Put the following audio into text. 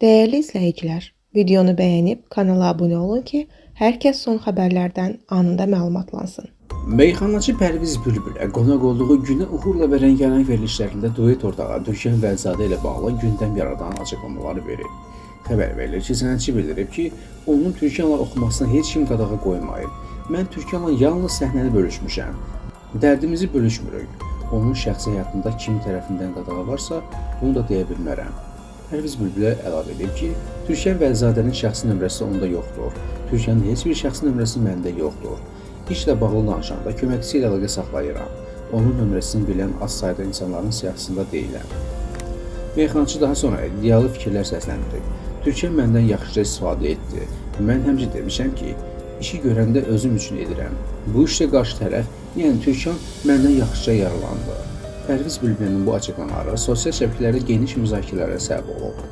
Dəyərli izləyicilər, videonu bəyənib kanala abunə olun ki, hər kəs son xəbərlərdən anında məlumatlansın. Meyxanaçı Pərviz Bülbülə qonaq olduğu Günə Uğurla və Rəngarəng verilişlərində duet ortağı Türkan Vəlizadə ilə bağlı gündəm yaradan açıqlamalar verib. Xəbər verilir ki, sənətçi bildirib ki, onun Türkanla oxumasına heç kim qadağa qoymayıb. Mən Türkanla yalnız səhnəni bölüşmüşəm. Dərdimizi bölüşmürük. Onun şəxsi həyatında kim tərəfindən qadağa varsa, bunu da deyə bilmərəm. Pərviz Bülbülə əlavə edib ki, Türkan Vəlizadənin şəxsi nömrəsi onda yoxdur. Türkanın heç bir şəxsi nömrəsi məndə yoxdur. İşlə bağlı danışanda köməkçisi ilə əlaqə saxlayıram. Onun nömrəsini bilən az sayda insanların siyahısında deyiləm. Meyxanaçı daha sonra iddialı fikirlər səsləndirib. Türkan məndən yaxşıca istifadə etdi. Mən həmişə demişəm ki, işi görəndə özüm üçün edirəm. Bu işdə qarşı tərəf, yəni Türkan məndən yaxşıca yaralandı. Pərviz Bülbülün bu açıqlamaları sosial şəbəkələrdə geniş müzakirələrə səbəb olub.